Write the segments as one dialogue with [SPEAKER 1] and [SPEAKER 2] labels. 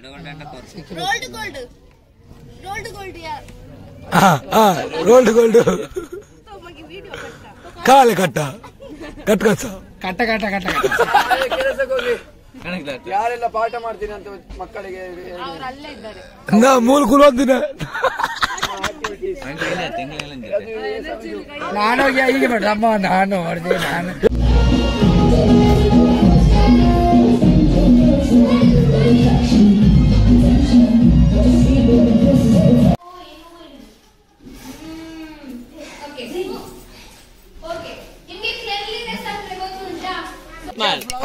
[SPEAKER 1] Rolled gold. Rolled gold ಯಾರ್?
[SPEAKER 2] ಆ ಆ ರೋಲ್ಡ್ ಗೋಲ್ಡ್ ಕಾಲೆ ಕಟ್ಟ ಕಟ್ ಕಟ್ಟ
[SPEAKER 3] ಕಟ್ಟ ಕಟ್ಟ ಕಟ್ಟ
[SPEAKER 4] ಕೆಲಸಕ್ಕೆ ಹೋಗಿ ಯಾರೆಲ್ಲ ಪಾಠ ಮಾಡ್ತೀನಿ ಅಂತ ಮಕ್ಕಳಿಗೆ
[SPEAKER 2] ನಾ ಮೂಲ ಕುಲೊಂದಿನ
[SPEAKER 3] ನಾನು ಹೀಗೆ ಬೇಡ ಅಮ್ಮ ನಾನು ಹೊಡೆದೆ ನಾನು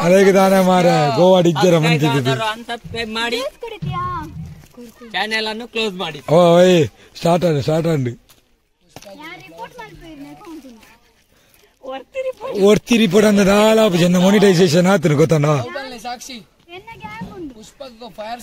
[SPEAKER 2] ಅದೇಗೆ ದಾನ ಮಾರ ಗೋವಾ ಡಿಜ್ಜರ ಮಂತಿದ್ದು
[SPEAKER 5] ಸಬ್ಸ್ಕ್ರೈಬ್ ಮಾಡಿ ಚಾನೆಲ್ ಅನ್ನು ಕ್ಲೋಸ್ ಮಾಡಿ.
[SPEAKER 2] ಓ ಓಯ್ ಸ್ಟಾರ್ಟ್ ಆಂಡ್ ಸ್ಟಾರ್ಟ್ ಆಂಡ್ ಒರ್ತಿ ರಿಪೋರ್ಟ್ ಅಂದ ನಾಲಾಪು ಜನ ಮೊನಿಟೈಸೇಷನ್ ಆತನು ಗೊತ್ತಣ್ಣ.
[SPEAKER 3] ಸಾಕ್ಷಿ Pushpak fire.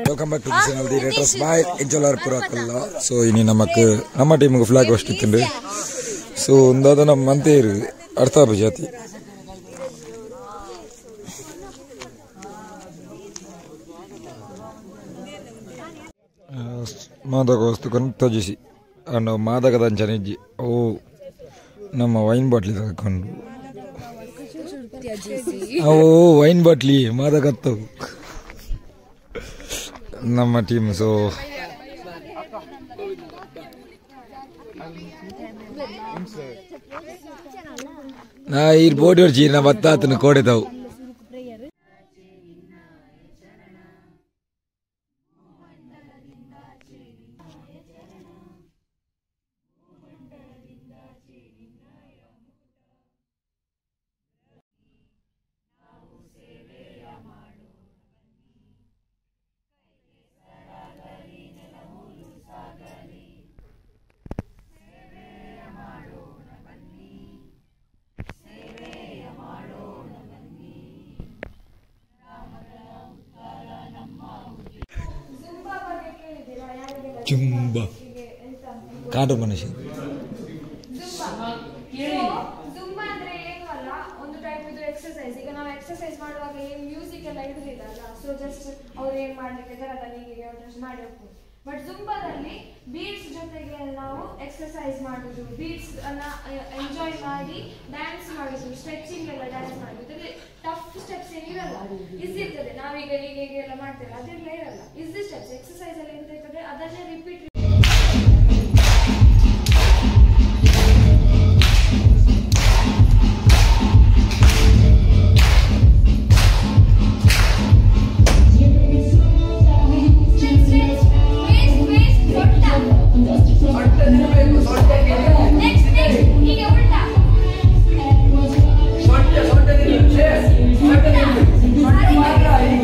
[SPEAKER 2] Welcome back to the channel the retro smile ಎಂಜೋಲಾರ್ ಪುರಾಕಲ್ಲ. So ಇನಿ ನಮಕ್ ನಮ್ಮ ಟೀಮ್ಗೆ ಫ್ಲಾಗ್ ಹೋಸ್ಟ್ ಇತ್ತುಂಡು. ಸೊ ಒಂದಾದ ನಮ್ಮ ಮಂತೇರು ಅರ್ಥ ಜಾತಿ ಮಾದಕ ವಸ್ತು ತ್ಯಜಿಸಿ ಅಂಡ್ ಮಾದಕದಂಚನೆ ಇಜ್ಜಿ ಓ ನಮ್ಮ ವೈನ್ ಬಾಟ್ಲಿ ತಗೊಂಡು ಓ ವೈನ್ ಬಾಟ್ಲಿ ಮಾದಕತ್ತವು ನಮ್ಮ ಟೀಮ್. ಸೊ ನಾ ಈ ಬೋಡಿ ಹೊಡ್ಚಿ ನಾ ಬತ್ತಾತನ ಕೋಡೆತಾವು. ಜುಂಬ ಕಾಡು ಮನುಷ್ಯ
[SPEAKER 6] ಜುಂಬಾ ಅಂದ್ರೆ ಏನು ಅಲ್ಲ, ಒಂದು ಟೈಪ್ ಇದು ಎಕ್ಸರ್ಸೈಸ್. ಈಗ ನಾವು ಎಕ್ಸರ್ಸೈಸ್ ಮಾಡುವಾಗ ಏನು ಮ್ಯೂಸಿಕ್ ಎಲ್ಲ ಇರುದಿಲ್ಲ ಅಲ್ಲ, ಸೊ ಜಸ್ಟ್ ಅವ್ರು ಏನ್ ಮಾಡ್ಲಿಕ್ಕೆ ಇದ್ದಾರೆ ಅದನ್ನ ಹೀಗೆ ಜಸ್ಟ್ ಮಾಡಿ ಹೋಗ್ಬೋದು. ಬಟ್ ಜುಂಬಾದಲ್ಲಿ ಬೀಟ್ಸ್ ಜೊತೆಗೆ ನಾವು ಎಕ್ಸರ್ಸೈಸ್ ಮಾಡುದು, ಬೀಟ್ಸ್ ಅನ್ನ ಎಂಜಾಯ್ ಮಾಡಿ ಡ್ಯಾನ್ಸ್ ಮಾಡುದು, ಸ್ಟ್ರೆಚಿಂಗ್ ಎಲ್ಲ ಡ್ಯಾನ್ಸ್ ಮಾಡುದು. ಅದೇ ಟಫ್ ಸ್ಟೆಪ್ಸ್ ಏನಿರಲ್ಲ, ಈಸಿ ಇರ್ತದೆ. ನಾವೀಗ ಹೀಗೆ ಹೀಗೆ ಎಲ್ಲ ಮಾಡ್ತೇವೆ ಅದೆಲ್ಲ ಇರಲ್ಲ. ಈಸಿ ಸ್ಟೆಪ್ಸ್ ಎಕ್ಸರ್ಸೈಸ್ ಅಲ್ಲಿ ಎಂತ ಇರ್ತದೆ ಅದನ್ನೇ ರಿಪೀಟ್.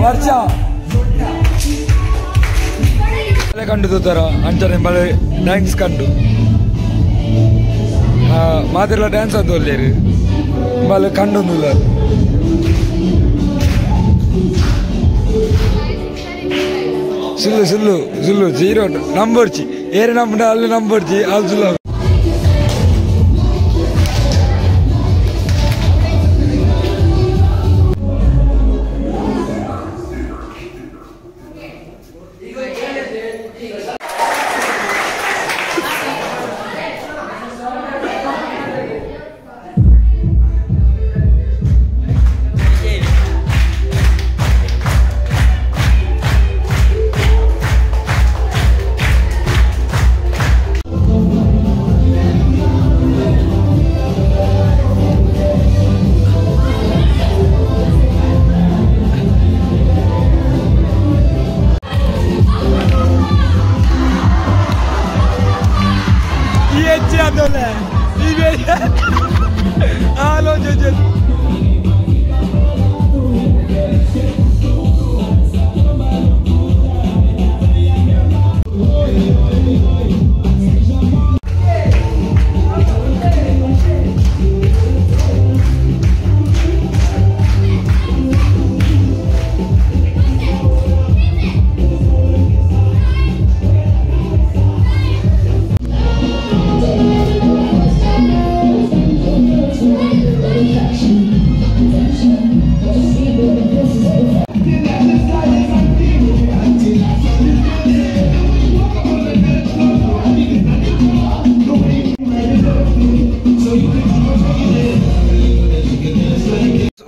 [SPEAKER 2] ವರ್ಷ ಕಂಡು ತೂತಾರ ಅಂಚನೆ ಬಳೆ ಡ್ಯಾನ್ಸ್ ಕಂಡು ಮಾತೆಲ್ಲ ಡ್ಯಾನ್ಸ್ ಅಂತ ಒಲ್ಲೇರು ಬಲೆ ಕಂಡು ಸುಳ್ಳು ಸುಳ್ಳು ಸುಳ್ಳು ಜೀರೋ ನಂಬರ್ಚಿ ಏರು ನಂಬ ಅಲ್ಲಿ ನಂಬರ್ಚಿ ಅಲ್ಲಿ ಸುಳ್ಳು.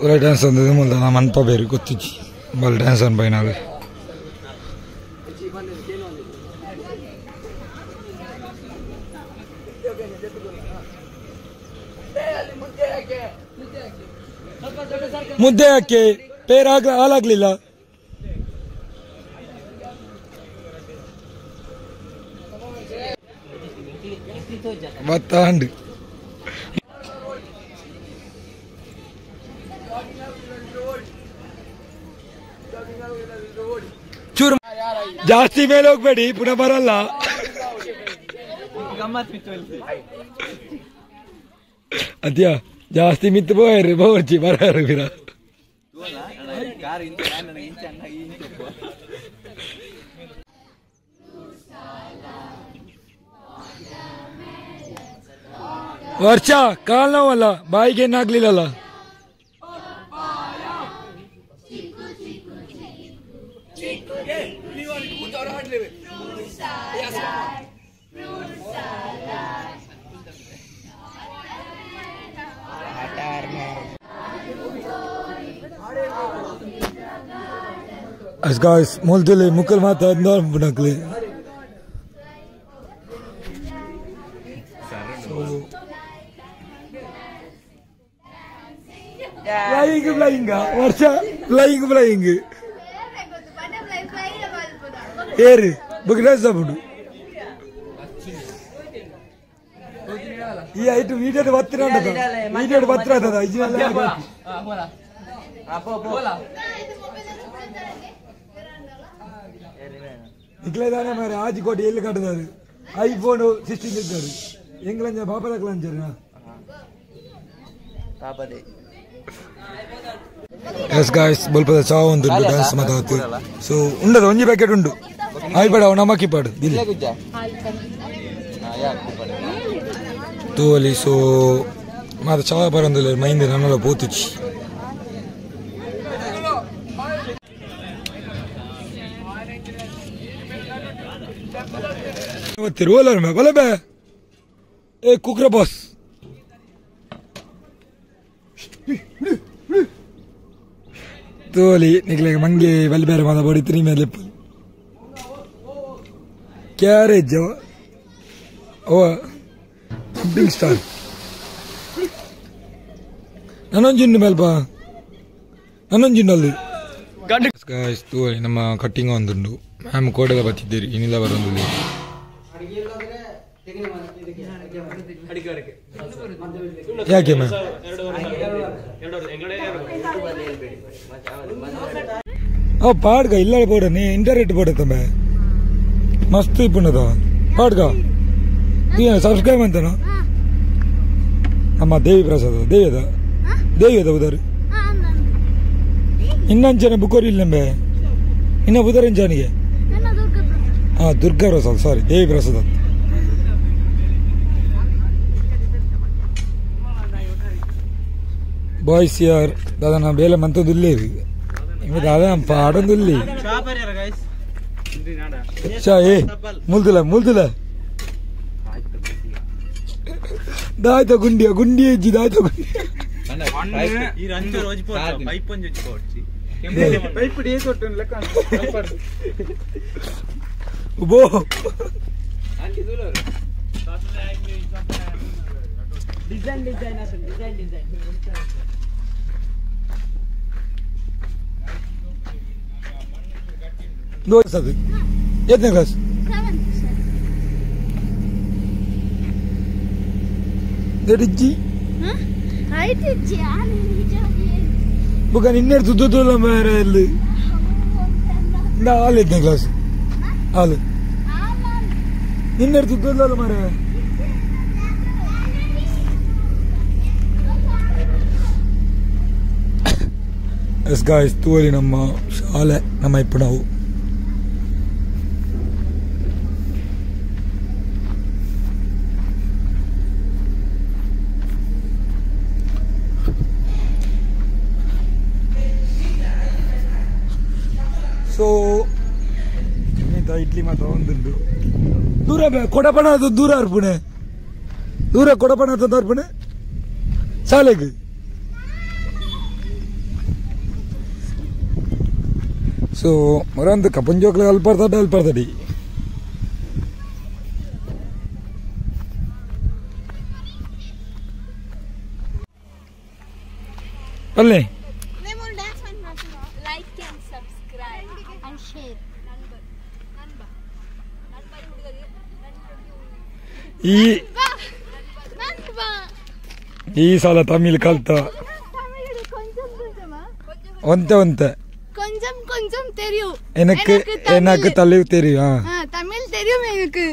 [SPEAKER 2] ಒಳ್ಳೆ ಡ್ಯಾನ್ಸ್ ಅಂದ್ರೆ ಮೊದಲ ನಮ್ಮ ಅನ್ಪ ಬೇರೆ ಗೊತ್ತಿಜ್ಜಿ ಬಲ್ ಡ್ಯಾನ್ಸ್ ಅನ್ಪೈ ನಾವು ಮುದ್ದೆ ಹಾಕಿ ಪೇರ್ ಆಗ ಹಾಲಾಗ್ಲಿಲ್ಲ ಬತ್ತಾಂಡು ಚೂರು ಜಾಸ್ತಿ ಮೇಲೆ ಹೋಗ್ಬೇಡಿ ಪುನಃ ಬರಲ್ಲ. ಅದ್ಯಾ ಜಾಸ್ತಿ ಮಿತ್ತು ಬೋಯರು ಬೋರ್ಚಿ ಬರಾರು ಬಿರ ವರ್ಷ ಕಾಲ್ ನೋವಲ್ಲ ಬಾಯಿಗೆ ಏನಾಗ್ಲಿಲ್ಲಲ್ಲ. As guys, ಮುಲ್ದುಲಿ ಮುಕ್ಕಲ್ ಮಾತಾಡ್ನಕ್ಲಿ. ಫ್ಲೈಯಿಂಗ್ ಫ್ಲೈಯಿಂಗ್ ವರ್ಷ ಫ್ಲೈಯಿಂಗ್ ಫ್ಲೈಯಿಂಗ್ ಏರಿ ಬುಕ್ ಬಿಡು. ಈ ಐಟು ವೀಡಿಯೋ ಬತ್ತಿನ ವೀಡಿಯೋ ಬತ್ತಿರ ನಿಕ್ಲೇದಾನೆ ಮಾರೆ ಆಜಿ ಕೋಟಿ ಎಲ್ಲಿ ಕಟ್ಟದಾರು ಐಫೋನ್ 16 ಇದ್ದಾರೆ ಎಂಗ್ಲಂಜ ಪಾಪದಕ್ಲಂಜರ್ನಾ ಎಸ್ ಗಾಯ್ಸ್ ಬಲ್ಪದ ಚಾವ್ ಒಂದು ಡ್ಯಾನ್ಸ್ ಮಾತಾಡ್ತು. ಸೊ ಉಂಡದ ಒಂಜಿ ಪ್ಯಾಕೆಟ್ ಉಂಡು ಆಯ್ಬೇಡ ನಮಕ್ಕಿ ಪಾಡು ದಿಲ್ಲಿ ತೂವಲಿ. ಸೊ ಮಾತ ಚಾ ಬರಂದಿಲ್ಲ ಮೈಂದ ನನ್ನೆಲ್ಲ ಪೋತುಚಿ. ತಿರುವಲ್ಲ ಬೇ ಏ ಕುಕ್ರ ಬಾಸ್ ತೋಲಿ ನಿಕ್ಲೆ ಮಂಗೆ ಬಲ್ಬೇರೆ ಮಾದ ಬಡಿ ತ್ರೀ ಮೇಲೆ ಕ್ಯಾರೇಜ್ ಓ ಜಂಪಿಂಗ್ ಸ್ಟಾರ್ ನನ್ನೊಂದು ಮೇಲ್ಪ ನನ್ನೊಂದು ತೋಲಿ ನಮ್ಮ ಕಟ್ಟಿಂಗ್ ಒಂದುಂಡು ಮ್ಯಾಮ್ ಕೋಡೆಲ್ಲ ಬತ್ತಿದ್ದೀರಿ ಇನ್ನಿಲ್ಲ ಬರೋದು. ಯಾಕೆ ಮ್ಯಾಮ್? ಓ ಪಾಡ್ಗ ಇಲ್ಲ ಬೋಡ ನೀ ಇಂಟರ್ನೆಟ್ ಬೋಡ ತಮ್ಮ ಮಸ್ತ್ ಇಪ್ಪುಂಡದ ಪಾಡ್ಗ ಸಬ್ಸ್ಕ್ರೈಬ್ ಅಂತನ ನಮ್ಮ ದೇವಿ ಪ್ರಸಾದ ದೇವಿ ಅದ ದೇವಿ ಅದ ಉದಾರು ಇನ್ನಂಚನೆ ಬುಕ್ಕೋರಿ ಇಲ್ಲ ನಂಬೆ ಇನ್ನ ಬುಧರಂಜಾನಿಗೆ ಹಾ ದುರ್ಗಾ ಪ್ರಸಾದ್ ಸಾರಿ ದೇವಿ ಪ್ರಸಾದ್ ಅಂತ. ಬಾಯ್ಸ್ ಯಾರ್ ದಾದಾ ನಾ ಬೇಲೆ ಮಂತದ್ದು ಇವ ದಾದಾ ಪಾಡೊಂದು ಶಾ ಏ ಮುಲ್ದುಲ ಮುಲ್ದುಲ ದಾಯ್ತ ಗುಂಡಿಯ ಗುಂಡಿ ಹೆಜ್ಜಿ ದಾಯ್ತ ಗುಂಡಿ ಬೋ
[SPEAKER 4] ಡಿಸೈನ್ ಡಿಸೈನ್ ಡಿಸೈನ್ ಡಿಸೈನ್
[SPEAKER 2] ಎತ್ತನೇ ಕ್ಲಾಸ್ ದಡಿಜ್ಜಿ ಬುಕ್ಕ ನಿನ್ನೆ ತುದ್ದು ಮೇರೆ ಇಲ್ಲಿ ಹಾಲು ಎತ್ತನೇ ಕ್ಲಾಸ್ ಹಾಲು ನಿನ್ನೆ ತುದ್ದು ಮಾರೆ ಎಸ್ ಗಾಯ್ಸ್ ತೂವಲಿ ನಮ್ಮ ಶಾಲೆ ನಮ್ಮ ಇಪ್ಪು ನಾವು. ಸೊ ಇಡ್ಲಿ ಮಾತ್ರ ಒಂದುಂಡು ದೂರ ಕೊಡಪಣ ಅದು ದೂರ ಅರ್ಪಣೆ ದೂರ ಕೊಡಪಣ ಅಂತ ಅರ್ಪಣೆ ಶಾಲೆಗೆ. So ಮರಂದು ಕಪಂಜೋಕ್ಲೆ ಅಲ್ಪರ್ತಾಡ ಅಲ್ಪರ್ತಡಿ ಅಲ್ಲೇ
[SPEAKER 1] like and subscribe and share.
[SPEAKER 2] ಈ ಈ ಸಲ ತಮಿಳ್ ಕಲ್ತ ಒಂತೆ ಒಂತೆ
[SPEAKER 5] கொஞ்சம் கொஞ்சம் தெரியும்
[SPEAKER 2] எனக்கு எனக்கு தமிழ் தெரியும்.
[SPEAKER 5] தமிழ் தெரியும் எனக்கு.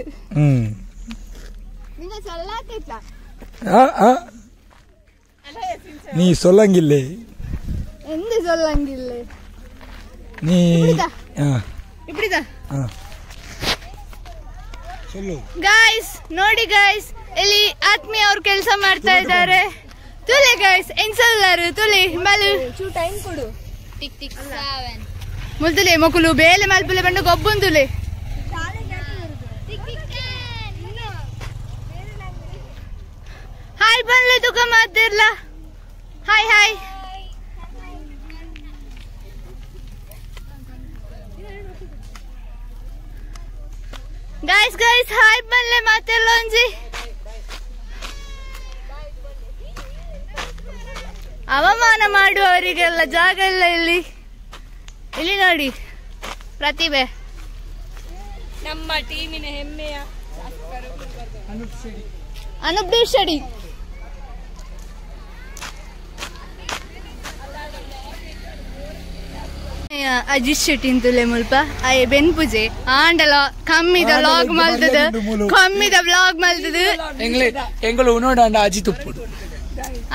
[SPEAKER 5] நீங்க சொல்லாதீங்க.
[SPEAKER 2] நீ சொல்லங்கில்லை.
[SPEAKER 5] எந்த சொல்லங்கில்லை?
[SPEAKER 2] நீ
[SPEAKER 5] இப்படிதா
[SPEAKER 2] சொல்லு.
[SPEAKER 5] ಗಾಯ್ಸ್ ನೋಡಿ ಗಾಯ್ಸ್ ಇಲ್ಲಿ ಆತ್ಮೀಯ ಅವರು ಕೆಲಸ ಮಾಡ್ತಾ ಇದ್ದಾರೆ. ತುಲೆ ಗಾಯ್ಸ್ ಎನ್ಸಲ್ಲಾರು ತುಲೆ ಮಲು
[SPEAKER 1] ಚೂ ಟೈಮ್ ಕೊಡು. ಟಿಕ್ ಟಿಕ್ 7
[SPEAKER 5] ಮುಲ್ತುಲೆ ಮೊಕುಲು ಬೇಲೆ ಮಲ್ಪುಲೆ ಬಂಡು ಗೊಬ್ಬುಂದುಲೆ.
[SPEAKER 1] Tick tick 10.
[SPEAKER 5] Hi ಬನ್ಲೆ ತುಕ ಮಾತಿರ್ಲ. Hi hi. Guys guys hi ಬನ್ಲೆ ಮಾತಿರ್ಲೊಂಜಿ. ಅವಮಾನ ಮಾಡುವವರಿಗೆಲ್ಲ ಜಾಗ ಇಲ್ಲ ಇಲ್ಲಿ. ಇಲ್ಲಿ ನೋಡಿ ಪ್ರತಿಭೆ
[SPEAKER 6] ನಮ್ಮ ಟೀಮಿನ ಹೆಮ್ಮೆಯ
[SPEAKER 5] ಅನೂಪ್ ಶೆಟ್ಟಿ. ಅಜಿತ್ ಶೆಟ್ಟಿ ಅಂತುಲೆ ಮುಲ್ಪ ಅಯ್ಯ ಬೆನ್ಪುಜೆ ಆಂಡಲ ಕಮ್ಮಿದ ಲಾಗ್ ಮಲ್ತದ ಕಮ್ಮಿದ ಬ್ಲಾಗ್ ಮಲ್ತದ
[SPEAKER 3] ಎಂಗಳು ನೋಡಂಡ ಅಜಿತ್ ಉಪ್ಪುಡು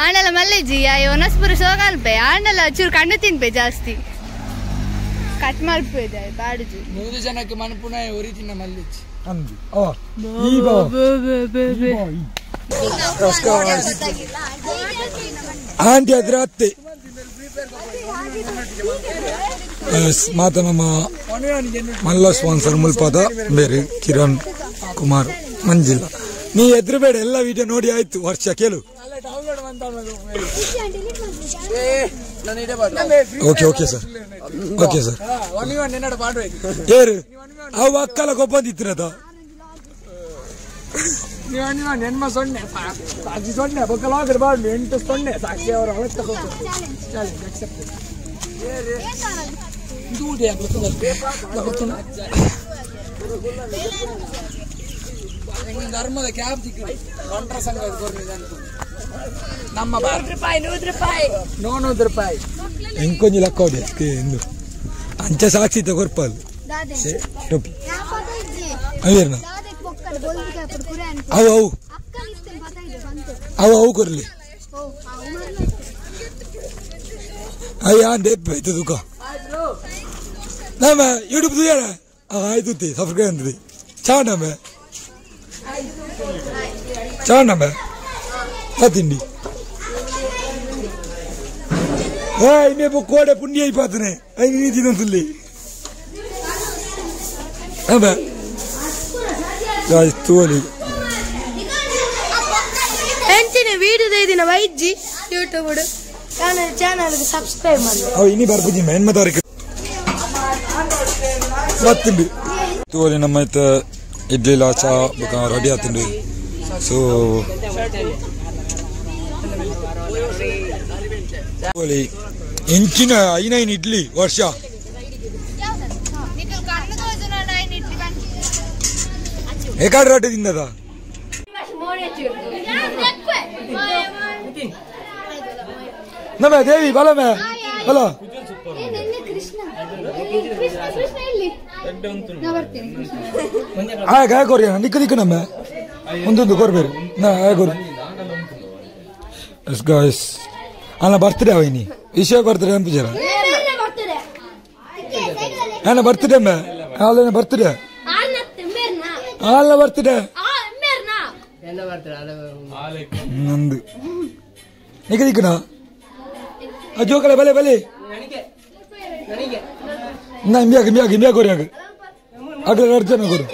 [SPEAKER 5] ಆಂಡಲ ಮಲ್ಲೆಜಿ ಅಯ್ಯ ಒನಸ್ಪುರ ಸೋಗಲ್ಪೆ ಆಂಡಲ ಚೂರು ಕಣ್ಣು ತಿನ್ಪೆ ಜಾಸ್ತಿ ಕಟ್ ಮಲ್ಪೆ ಬಾಡುಜಿ
[SPEAKER 3] 100 ಜನಕ್ಕೆ ಮನ್ಪುನ ಒರಿ ತಿನ್ನ ಮಲ್ಲೆಜಿ
[SPEAKER 2] ಅಂದು ಆ ಈ ಬಾ ಆಂಟಿ ಅದ್ರ ಅತ್ತೆ ಮಾತ ನಮ್ಮ ಮಲ್ಲ ಸ್ಪಾನ್ಸರ್ ಮುಲ್ಪಾದ ಬೇರೆ ಕಿರಣ್ ಕುಮಾರ್ ಮಂಜಿಲ್ಲ. ನೀ ಎದ್ರು ಬೇಡ, ಎಲ್ಲ ವಿಡಿಯೋ ನೋಡಿ ಆಯ್ತು ವರ್ಷ ಕೇಳು. Okay okay sir, okay sir. ಏರು ಅವು ಅಕ್ಕಲ ಗೊಬ್ಬಂದಿತ್ತಿರದ
[SPEAKER 3] ಧರ್ಮದ ಕ್ಯಾಬ್ ಬಂಟರ ಸಂಘ ನಮ್ಮ 100 ರೂಪಾಯಿ
[SPEAKER 2] ಎಂಕೊಂಜಿ ಲಕ್ಕೋದೆ ಅಂಚೆ ಸಾಕ್ಷಿ ಕೊರ್ಪಲ್ ಟೊಪ್ಪಿ ಅವೇರ್ನ ಅವು ಅವು ಅವು ಅವು ಕೊರ್ಲಿ ಅಯ್ಯ ದೇಪ್ ತುಕ ನಮ್ಮ ಯೂಟ್ಯೂಬ್ ತುಯಾರ ಆಯ್ತು ಸಬ್ಸ್ಕ್ರೈಬ್ ಅಂತಿದೆ ಚಾ ನಮ್ಮ ಚಾ ನಮ್ಮ ತಿಂಡಿ ಇನ್ನೇ ಕೋಡೆ ಪುಣ್ಯ ಪಾತನೆ ಐದು ತಿನ್ನೊಂದುಲ್ಲಿ ತೋಲಿ
[SPEAKER 1] ಎಂಚಿನ ವಿಡಿಯೋ ದಿನ ವೈಜ್ಜಿ YouTube channel subscribe ಮಾಡಿ.
[SPEAKER 2] ಅವು ಇನ್ನಿ ಬರ್ಪುಜಿ ಮೇನ್ ತಾರೀಕು ಬತ್ತಿಂಡು ತೋಲಿ ನಮ್ಮ ಇತ್ತ ಇಡ್ಲಿ ಲಾಚಾ ಬೊಕ ರೆಡಿ ಆತುಂಡು. ಸೊ ಇಂಚಿನ ಐನೈನ್ ಇಡ್ಲಿ ವರ್ಷ ಏಕಾಡ್ ರಾಟೆ ತಿಂದದ ನಮ್ಮ ದೇವಿ ಬಲಮೆ ಬಲ ಆಗ ಕೊರಿ ನಿಕ್ಕ ದಿಕ್ಕ ನಮ್ಮ ಒಂದೊಂದು ಕೊರ್ಬೇರು ನಾ ಕೊರು. ಎಸ್ ಗಾಯ್ಸ್ ಅಲ್ಲ ಬರ್ತ್ಡೇ ಅವನಿ ವಿಷಯ ಬರ್ತ್ಡೇ ಅನ್ಪಿಜರ ನನ್ನ ಬರ್ತ್ಡೇ ಅಮ್ಮ ಅಲ್ಲ ಬರ್ತ್ಡೇ ಅಲ್ಲ ಬರ್ತ್ಡೇ ನಂದು ನಿಕ್ಕ ದಿಕ್ಕನ ಜೋಕಲೆ ಬಲೆ ಬಲೆ ನಾ ಇಂಬಿಯಾಗ ಇಂಬಿಯಾಗ ಇಂಬಿಯಾಗ ಕೊರಿ ಆಗ ಅಗ್ಲ ಅರ್ಜನ ಕೊರು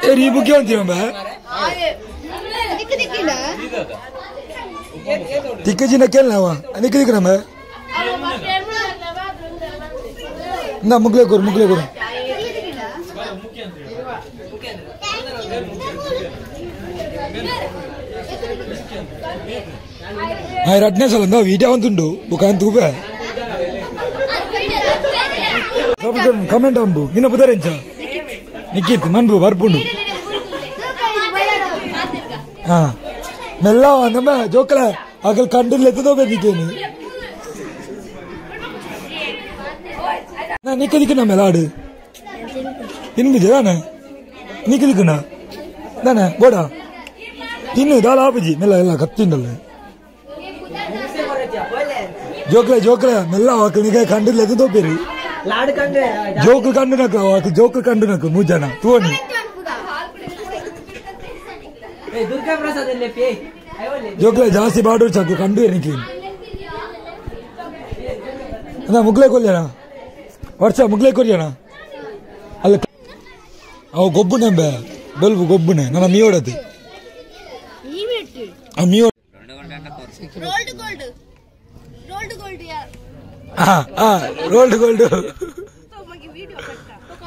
[SPEAKER 2] ಏ ಈ ಬುಕ್ ಅಂತೀವಮ್ಮ ತಿಕ್ಕಜಿನ ಕೇಳ ನಾವ ನಿಕ್ಕ ದಿಕ್ಕ ನಮ್ಮ ಇಂದ ಮುಗ್ಲೆ ಕೊರು ಮುಗ್ಲೆ ಕೊರು ರಡ್ನೇ ಸಲ ಇಂದ ವೀಡಿಯೋ ಒಂದುಂಡು ಬುಕಾನ್ ತೂಪೆ ಕಮೆಂಟ್ ಅಂಬು ನಿನ್ನ ಬುದರೆಂಚ ನಿಕ್ಕಿತ್ತು ಮನ್ಬು ಬರ್ಪುಂಡು ಹಾ ಮೆಲ್ಲ ನಮ್ಮ ಜೋಕಲ ಅಗಲ್ ಕಂಡಿಲ್ಲ ಎತ್ತದೋಬೇಕಿದ್ದೇನೆ ನಿಕ್ಕ ದಿಕ್ಕನ ಮೇಲೆ ಆಡು ತಿನ್ಬಿಜೆ ತಾನೆ ನಿಕ್ಕ ದಿಕ್ಕನ ತಾನೆ ಬೋಡ ತಿನ್ನು ದಾಲ ಆಪುಜಿ ಮೆಲ್ಲ ಎಲ್ಲ ಕತ್ತಿಂಡಲ್ಲ ಜೋಕ್ಲೆ ಜೋಕ್ಲೆ ಮೆಲ್ಲ ವಾಕಲ್ ನಿಗ ಕಂಡಿಲ್ಲ ಎತ್ತದೋಬೇರಿ ಜೋಕು ಕಂಡು ನಕ್ಕು ವಾಕಲ್ ಜೋಕು ಕಂಡು ನಕ್ಕು ಮೂಜನ ತೂವಣಿ ಜೋಕ್ಲೆ ಜಾಸ್ತಿ ಬಾಡು ಚಾಕು ಕಂಡು ಎನಿಕೆ ಅದ ಮುಗ್ಲೆ ಕೊಲ್ಯಣ ವರ್ಷ ಮುಗ್ಲೆ ಕೊರಿಯಣ ಅಲ್ಲ ಅವು ಗೊಬ್ಬುನೆ ಬೆ ಬಲ್ಬು ಗೊಬ್ಬುನೆ ನನ್ನ ಮಿಯೋಡತಿ ಮಿಯೋ ರೋಲ್ಡ್ ಗೋಲ್ಡ್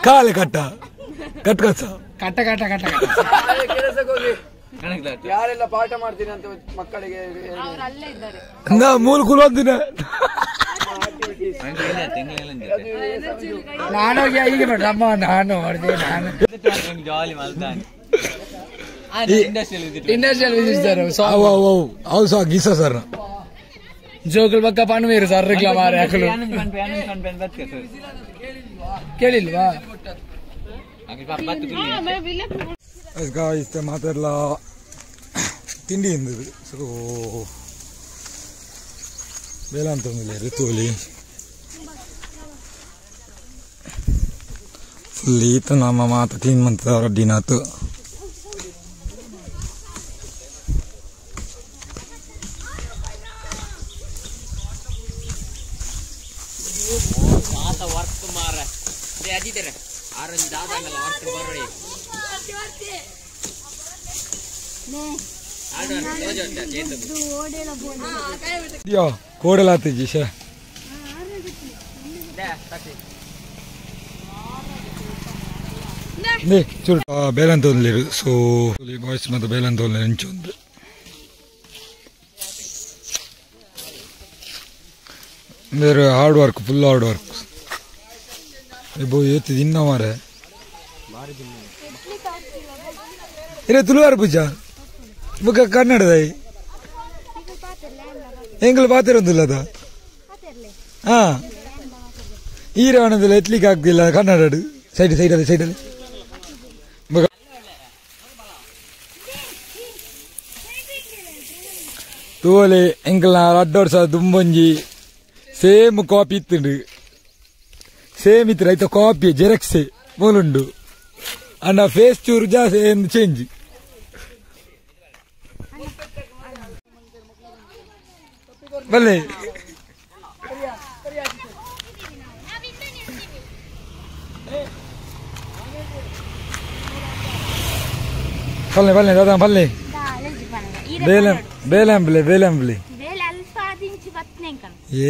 [SPEAKER 2] ಕಾಲೆ ಕಟ್ಟ ಕಟ್ ಕಟ್ಟ
[SPEAKER 3] ಕಟ್ಟ ಕಟ್ಟ ಕಟ್ಟ
[SPEAKER 4] ಯಾರೆಲ್ಲ ಪಾಠ ಮಾಡ್ತೀನಿ ಅಂತ ಮಕ್ಕಳಿಗೆ
[SPEAKER 2] ಮೂಲ ಕುಲೊಂದಿನ
[SPEAKER 3] ನಾನು ಹೀಗೆ ಅಮ್ಮ ನಾನು ಮಾಡಿದೆ ನಾನು ಇಂಡಸ್ಟ್ರಿಯಲ್ ವಿಸಿಟ್ ಸರ್
[SPEAKER 2] ಅವು ಸಹ ಗೀಸ ಸರ್
[SPEAKER 3] ಜೋಕುಲ್ ಪಕ್ಕ ಪಣವೇರು ಸರ್ ಮಾರೆ ಅಕಲು ಕೇಳಿಲ್ವಾ
[SPEAKER 2] ಮಾತಾಡಲ ತಿಂಡಿ ಎಂದದು ಸೊ ಬೇಲ ಅಂತಂದಿಲ್ಲ ಋತುವಲಿ ಫುಲ್ ಈತ ನಮ್ಮ ಮಾತ ಕ್ಲೀನ್ ಮಂತ ರೆಡ್ಡಿನಾತು ಕೋಡಲಾತಿಜಿ ಶೇ ಚೂರು ಬೇಲಂತೊಂದಿರು ಸೊ ಬಾಯ್ಸ್ ಮತ್ತು ಬೇಲಂತೊಂದಿರು ಇಂಚೊಂದು ಬೇರೆ hard work full hard work ಇಬ್ಬು ಏತಿ ದಿನ ಮಾರೆ ಇರೇ ತುಳುವಾರ ಪೂಜಾ ಬುಕ್ಕ ಕನ್ನಡದ ಎಂಗ್ಲು ಪಾತಿರೊಂದಿಲ್ಲ ಅದ ಹಾ ಈರವಣದಿಲ್ಲ ಎತ್ಲಿಕ್ಕೆ ಆಗ್ತಿಲ್ಲ ಕನ್ನಡ ಸೈಡ್ ಸೈಡಲ್ಲಿ ಸೈಡಲ್ಲಿ ತೂವಲೆ ಎಂಕಲ್ನ ರಡ್ಡೋರ್ಸ ದುಂಬೊಂಜಿ ಸೇಮ್ ಕಾಪಿ ಇತ್ತುಂಡು ಸೇಮ್ ಇತ್ತು ರೈತ ಕಾಪಿ ಜೆರಾಕ್ಸ್ ಮೂಲುಂಡು ಅಣ್ಣ ಫೇಸ್ ಚೂರು ಜಾಸ್ತಿ ಚೇಂಜ್ ಬಲ್ಲೆ ಬಲ್ಲೆ ಬಲ್ಲೆ ದಾದಾ ಬಲ್ಲೆ ಬೇಲೆ ಬೇಲಂಬ್ಲೆ ಬೇಲಂಬ್ಲೆ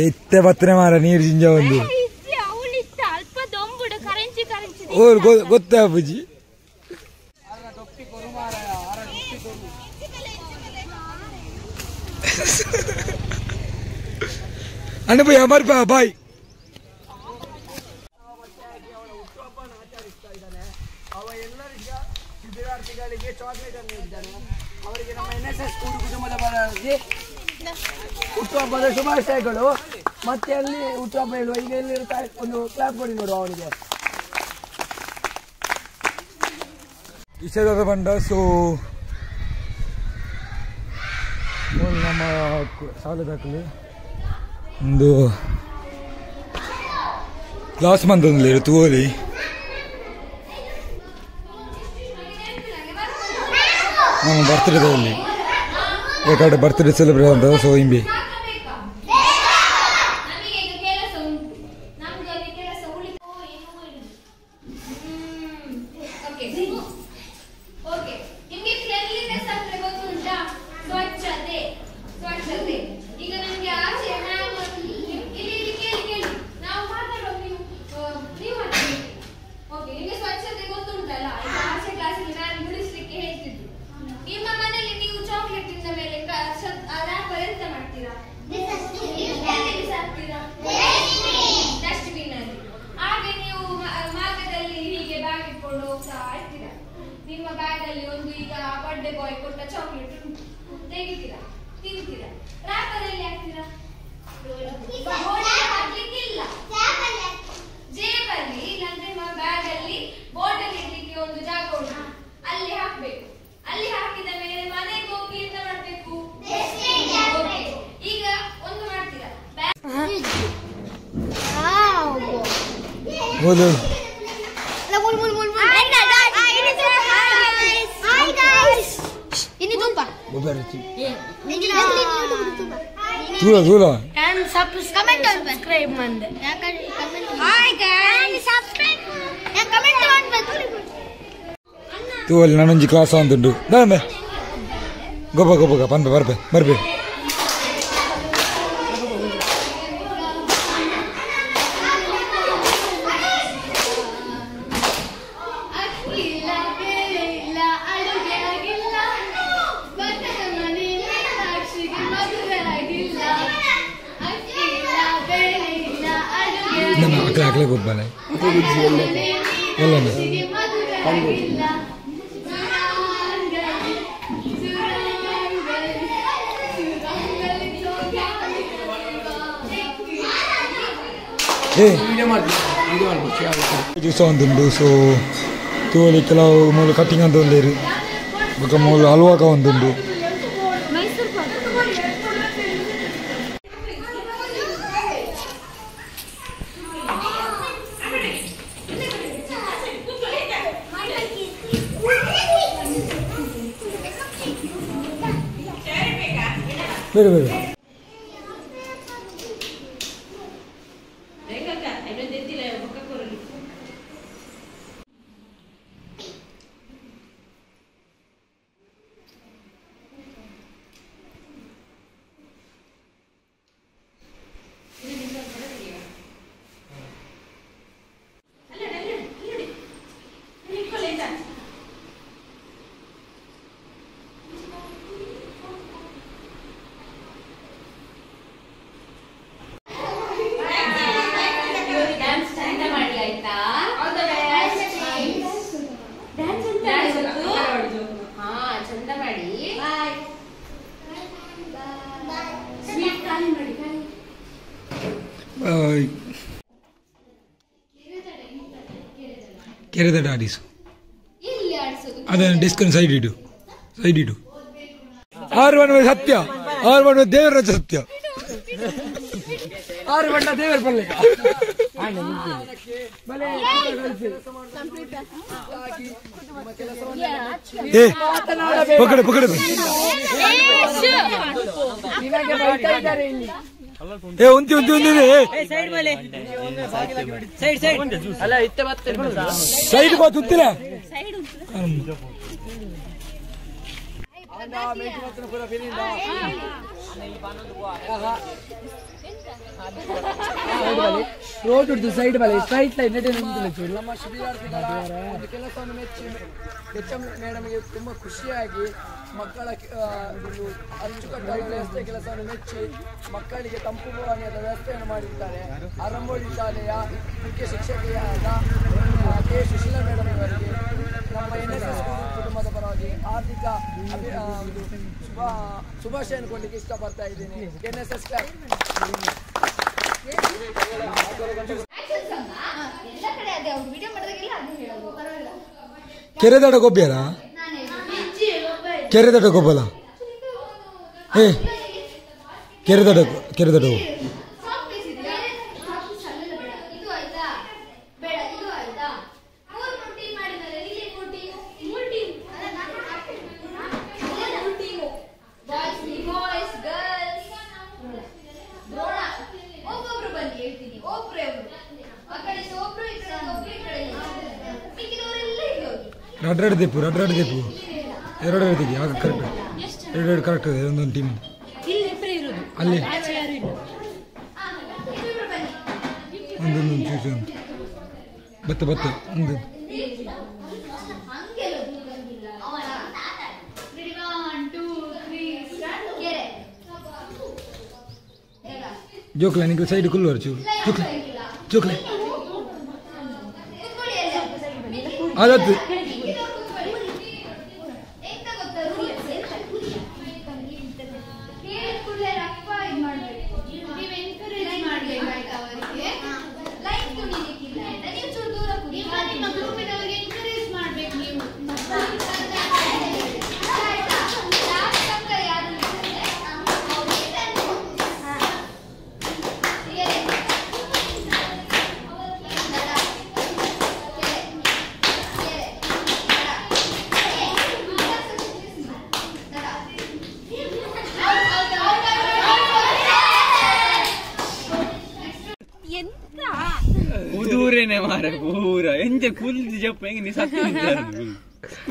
[SPEAKER 2] ಇತ್ತೆ ಬತ್ತನೆ ಮಾರ ನೀರು ಜಿಂಜ ಒಂದು ಗೊತ್ತಾ ಪೂಜಿ ಅಣ್ಣ ಭಯ ಮರ್ಪ ಬಾಯ್
[SPEAKER 4] ವಿದ್ಯಾರ್ಥಿಗಳಿಗೆ ಚಾಕ್ಲೇಟ್ ಅನ್ನು ನೀಡಿದ್ದಾನೆ. ಅವರಿಗೆ ನಮ್ಮ ಎನ್ಎಸ್ಎಸ್ ಕೂಡು ಕುಟುಂಬದ ಪರವಾಗಿ ಹುಟ್ಟುಹಬ್ಬದ ಶುಭಾಶಯಗಳು. ಮತ್ತೆ ಅಲ್ಲಿ ಹುಟ್ಟುಹಬ್ಬ ಹೇಳುವ ಈಗ ಎಲ್ಲಿ ಒಂದು ಕ್ಲಾಪ್ ಕೊಡಿ ನೋಡುವ ಅವನಿಗೆ.
[SPEAKER 2] ಇಷ್ಟದ ಬಂಡ ಸೊ ನಮ್ಮ ಶಾಲೆದಾಕಲಿ ಒಂದು ಕ್ಲಾಸ್ ಮಂತೊಂದು ತೂವಲಿ ನಮ್ಮ ಬರ್ತ್ಡೇದಲ್ಲಿ ಯಾಕಂದ್ರೆ ಬರ್ತ್ಡೇ ಸೆಲೆಬ್ರೇಟ್ ಅಂತ ಸೊ ಇಂಬಿ
[SPEAKER 6] ಈಗ ನಮಗೆ ಆಚೆ ಇಲ್ಲಿ ಇಲ್ಲಿ ಕೇಳಿ ಕೇಳಿ ನಾವು ಮಾತಾಡುವ ನೀವು ಬರ್ತ್ಡೇ ಬಾಯ್ ಕೊಟ್ಟ ಚಾಕ್ಲೇಟ್ ಉಂಟು, ತೆಗಿತೀರಾ, ತಿಂತೀರಾ, ರ್ಯಾಪರ್ ಎಲ್ಲಿ ಹಾಕ್ತೀರಾ? ಹಾಕ್ಲಿಕ್ಕಿಲ್ಲ, ಜೇಬಲ್ಲಿ ಇಲ್ಲಾಂದ್ರೆ ನಿಮ್ಮ ಬ್ಯಾಗ್ ಅಲ್ಲಿ ಬಾಟಲ್ ಇಡ್ಲಿಕ್ಕೆ ಒಂದು ಜಾಗ ಉಂಟು, ಅಲ್ಲಿ ಹಾಕ್ಬೇಕು. ಅಲ್ಲಿ ಹಾಕಿದ ಮೇಲೆ ಮನೆಗೆ ಹೋಗಿ ಎಂತ ಮಾಡ್ಬೇಕು? ಈಗ ಒಂದು ಮಾಡ್ತೀರಾ?
[SPEAKER 2] ತೂವಲ್ಲಿ ನಾನೊಂಜಿ ಕ್ಲಾಸ್ ಅಂತುಂಡು ದಾಂಬೆ ಗೊಬ್ಬ ಗೊಬ್ಬ ಪನ್ಪೆ ಬರ್ಪೆ ಬರ್ಪೆ ಅಕ್ಲೆ ಅಕ್ಲೆ ಗೊಬ್ಬನೆ ಎಲ್ಲ ದಿವಸ ಒಂದುಂಡು. ಸೊ ತೂವಲಿ ಕೆಲವು ಮೂಲು ಕಟ್ಟಿಂಗ್ ಅಂತ ಒಂದೇರು ಬೊಕ ಮೂಲು ಹಲ್ವಾಕ ಒಂದುಂಡು. ಬೇಡ ಬೇಡ ಕೆರೆದಡ ಆಡಿಸು, ಅದನ್ನು ಡಿಸ್ಕನ್ ಸೈಡ್ ಇಡು, ಸೈಡ್ ಇಡು. ಆರು ಬಣ್ಣ ಸತ್ಯ, ಆರು ಬಣ್ಣ ದೇವರ ಸತ್ಯ,
[SPEAKER 4] ಆರು ಬಣ್ಣ ದೇವರ ಪಲ್ಲೆ.
[SPEAKER 2] ಏ ಪಕಡೆ ಪಕಡೆ ಏ ಉಂತಿ ಉಂತಿ ಉಂತಿ ಸೈಡ್ ಬಾ ತುತ್ತಿಲ್ಲ.
[SPEAKER 4] ರೋಡ್ ಉಡ್ದು ಸೈಡ್ ಬಲೆ ಸ್ಟ್ರೈಟ್ ಲೈನ್ ನಮ್ಮ ಶಿಬಿರಾರ್ಥಿಗಳ ಒಂದು ಕೆಲಸವನ್ನು ಮೆಚ್ಚಿ ಎಚ್ ಎಂ ಮೇಡಮ್ಗೆ ತುಂಬ ಖುಷಿಯಾಗಿ ಮಕ್ಕಳ ಒಂದು ಅಚ್ಚುಕಟ್ಟಾದ ವ್ಯವಸ್ಥೆ ಕೆಲಸವನ್ನು ಮೆಚ್ಚಿ ಮಕ್ಕಳಿಗೆ ತಂಪು ಪಾನೀಯದ ವ್ಯವಸ್ಥೆಯನ್ನು ಮಾಡಿದ್ದಾರೆ. ಅರಂಬೋಡಿ ಶಾಲೆಯ ಮುಖ್ಯ ಶಿಕ್ಷಕಿಯಾದ ಕೆ ಸುಶೀಲಾ ಮೇಡಮ್ ಇವರಿಗೆ ನಮ್ಮ ಎನ್ ಎಸ್ ಎಸ್ ಕುಟುಂಬದ ಪರವಾಗಿ ಆರ್ಥಿಕ ಶುಭಾಶಯನ್ನು ಕೊಡಲಿಕ್ಕೆ ಇಷ್ಟಪಡ್ತಾ ಇದ್ದೀನಿ. N S S club.
[SPEAKER 2] ಕೆರೆದಡ ಗೊಬ್ಬರ, ಕೆರೆದಡ ಗೊಬ್ಬಲ, ಏ ಕೆರೆದಡ ಕೆರೆದಡ ರಡ್ರಡ್ ದೆಪ್ಪು, ರಡ್ರಡ್ ದೆಪ್ಪು, ಎರಡು ಎರಡು ಆಗ ಕರೆಕ್ಟ್, ಎರಡು ಎರಡು ಕರೆಕ್ಟ್ ಇದೆ. ಒಂದೊಂದು ಟೀಮ್ ಅಲ್ಲಿ ಒಂದೊಂದು ಚೂಸು ಒಂದು ಬತ್ತ ಬತ್ತ ಒಂದು ಜೋಕ್ಲೆ ನಿಂಗೆ ಸೈಡ್ ಕುಲ್ಲು ಚೂರು ಜೋಕ್ಲೆ ಜೋಕ್ಲೆ ಅದತ್ತು.
[SPEAKER 7] ಊರೇನೆ ಮಾರೆ ಪೂರ ಎಂಚ ಕುಲ್ದು ಜಪ್ಪ ಹೆಂಗೆ ನೀ ಸತ್ತು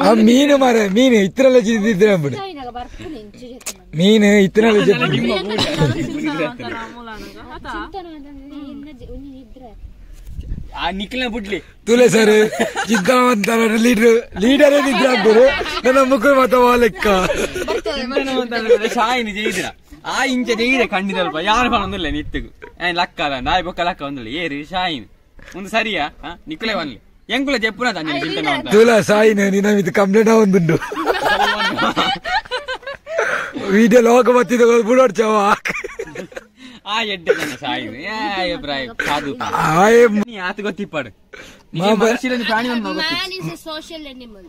[SPEAKER 2] ಆ ಮೀನು ಮಾರೆ ಮೀನು ಇತ್ತರೆಲ್ಲ ಜಿದ್ದಿದ್ರೆ ಅಂಬಿಡು ಮೀನು ಇತ್ತರೆಲ್ಲ
[SPEAKER 7] ಆ ನಿಕ್ಲ ಬುಡ್ಲಿ
[SPEAKER 2] ತುಲೆ ಸರ್ ಚಿಂತಾವಂತರ ಲೀಡರ್ ಲೀಡರ್ ಏನಿದ್ರೆ ಆಗ್ಬೋದು ನನ್ನ ಮುಖ ಮಾತವ ಲೆಕ್ಕ
[SPEAKER 7] ಶಾಯಿನಿ ಜೈದಿರ ಆ ಇಂಚ ಜೈದೆ ಖಂಡಿತಲ್ಪ ಯಾರು ಒಂದಿಲ್ಲ ನಿತ್ತಿಗು ಲಕ್ಕ ಅಲ್ಲ ನಾಯಿ ಬೊಕ್ಕ ಲಕ್ಕ ಒಂದಿಲ್ಲ ಏರಿ ಶಾಯಿನ್ ಒಂದು ಸರಿಯಾ ನಿಕ್ಕುಲೆ ಒನ್ಲಿ ಎಂಕುಲ ಜೆಪ್ಪುನ ತಂದಿನ ಚಿಂತನ
[SPEAKER 2] ತುಲಾ ಸಾಯಿನ ನಿನ್ನ ಇದು ಕಂಪ್ಲೇಂಟ್ ಒಂದುಂಡು ವಿಡಿಯೋ ಲೋಕ ಬತ್ತಿದ ಬುಡೋಡ್ಚವ
[SPEAKER 7] ಆ ಎಡ್ಡೆ ನನ್ನ ಸಾಯಿನ್ ಏ ಪ್ರಾಯ ಸಾಧು
[SPEAKER 2] ಆಯೆ
[SPEAKER 7] ನೀ ಆತ ಗೊತ್ತಿಪ್ಪಾಡು ಮನುಷ್ಯರಲ್ಲಿ ಪ್ರಾಣಿ ಒಂದು
[SPEAKER 1] Man is a social animal.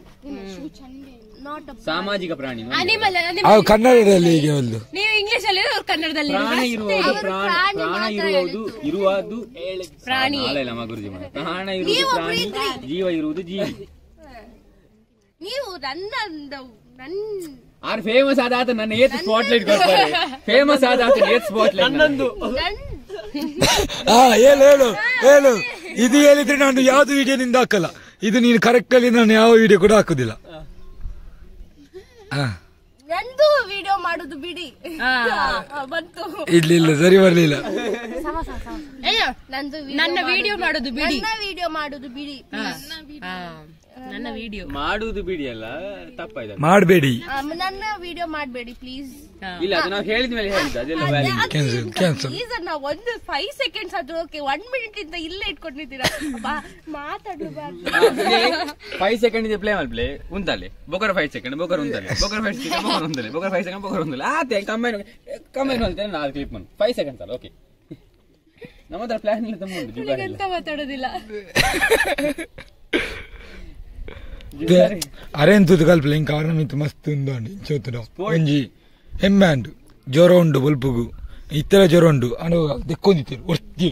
[SPEAKER 1] Not a
[SPEAKER 7] ಸಾಮಾಜಿಕ ಪ್ರಾಣಿ
[SPEAKER 8] ಅನಿಮಲ್
[SPEAKER 2] ಅವು ಕನ್ನಡದಲ್ಲಿ ಹೀಗೆ ಒಂದು
[SPEAKER 8] ನೀವು ಇಂಗ್ಲಿಷ್ ಅಲ್ಲಿ ಅವ್ರು ಕನ್ನಡದಲ್ಲಿ
[SPEAKER 7] ಪ್ರಾಣ ಇರುವುದು ಪ್ರಾಣ ಇರುವುದು ಇರುವುದು
[SPEAKER 8] ಪ್ರಾಣಿ.
[SPEAKER 7] ಅಲ್ಲ ಗುರುಜಿ ಪ್ರಾಣ ಇರುವುದು ಪ್ರಾಣಿ ಜೀವ ಇರುವುದು ಜೀವಿ
[SPEAKER 1] ನೀವು ನನ್ನ ನನ್ನ
[SPEAKER 7] ಆರ್ ಫೇಮಸ್ ಆದ ಆತ ನನ್ನ ಏತ್ ಸ್ಪಾಟ್ ಲೈಟ್ ಕೊಡ್ತಾರೆ ಫೇಮಸ್ ಆದ ಆತ ಏತ್ ಸ್ಪಾಟ್ ಲೈಟ್ ನನ್ನೊಂದು
[SPEAKER 2] ಹಾ ಹೇಳು ಹೇಳು ಹೇಳು ಇದು ಹೇಳಿದ್ರೆ ನಾನು ಯಾವ್ದು ವಿಡಿಯೋ ನಿಂದ ಹಾಕಲ್ಲ ಇದು ನೀನು ಕರೆಕ್ಟ್ ಅಲ್ಲಿ ನಾನು ಯಾವ ವಿಡಿಯೋ ಕೂಡ ಹಾಕುದಿಲ್ಲ ಹಾ
[SPEAKER 1] ನಂದು ವಿಡಿಯೋ ಮಾಡುದು ಬಿಡಿ ಬಂತು
[SPEAKER 2] ಇಲ್ಲ ಇಲ್ಲ ಸರಿ ಬರ್ಲಿಲ್ಲ
[SPEAKER 1] ನಂದು
[SPEAKER 8] ನನ್ನ ವಿಡಿಯೋ ಮಾಡೋದು ಬಿಡಿ
[SPEAKER 1] ನನ್ನ ವಿಡಿಯೋ ಮಾಡುದು ಬಿಡಿ
[SPEAKER 8] ನನ್ನ ವಿಡಿಯೋ
[SPEAKER 7] ಮಾಡುವುದು ಬಿಡಿ ಅಲ್ಲ ತಪ್ಪಾಯ್ತು
[SPEAKER 2] ಮಾಡಬೇಡಿ
[SPEAKER 1] ನನ್ನ ವಿಡಿಯೋ ಮಾಡಬೇಡಿ ಪ್ಲೀಸ್
[SPEAKER 7] ಇಲ್ಲ ಅದು ನಾವು ಹೇಳಿದ ಮೇಲೆ ಹೇಳಿದ್ದು ಅದೆಲ್ಲ valid.
[SPEAKER 2] Cancel cancel
[SPEAKER 1] please ಅಣ್ಣ ಒಂದು 5 ಸೆಕೆಂಡ್ಸ್ ಆದ್ರೂ ಓಕೆ 1 ಮಿನಿಟ್ ಇಂದ ಇಲ್ಲೇ ಇಟ್ಕೊಂಡಿದ್ದೀರಾ ಮಾತಾಡಬಾರ್ದು
[SPEAKER 7] 5 ಸೆಕೆಂಡ್ ಇದೆ ಪ್ಲೇ ಮಾಡಿ ಪ್ಲೇ ಉಂತಲ್ಲಿ ಬೊಕರ 5 ಸೆಕೆಂಡ್ ಬೊಕರ ಉಂತಲ್ಲಿ ಬೊಕರ 5 ಸೆಕೆಂಡ್ ಬೊಕರ ಉಂತಲ್ಲಿ ಬೊಕರ 5 ಸೆಕೆಂಡ್ ಬೊಕರ ಉಂತಲ್ಲಿ ಆತೆ ಕಂಬೈನ್ ಕಂಬೈನ್ ಹೇಳ್ತೇನೆ ನಾನು ಕ್ಲಿಪ್ ಮಾಡಿ 5 ಸೆಕೆಂಡ್ಸ್ ಅಲ್ಲ ಓಕೆ ನಮ್ಮ ಹತ್ರ ಪ್ಲಾನ್ ಇಲ್ಲ ತುಂಬ ಉಂಟು ಜುಗಾರಿ ಇಲ್ಲ
[SPEAKER 8] ಎಂತ ಮಾತಾಡೋದಿಲ್ಲ
[SPEAKER 2] ಅರೆಂತುದು ಕಲ್ಪಲೆ ಇಂಕ ಆರ್ನಮಿತ್ ಮಸ್ತ್ ಉಂದು ಇಂಚೋತುಡ ಒಂಜಿ ಹೆಮ್ಮೆ ಉಂಡು ಜ್ವರ ಉಂಡು ಬೊಲ್ಪುಗು ಇತ್ತರ ಜ್ವರ ಉಂಡು ಅನು ದೆಕ್ಕೊಂದಿತ್ತೀರು ಒರ್ತಿ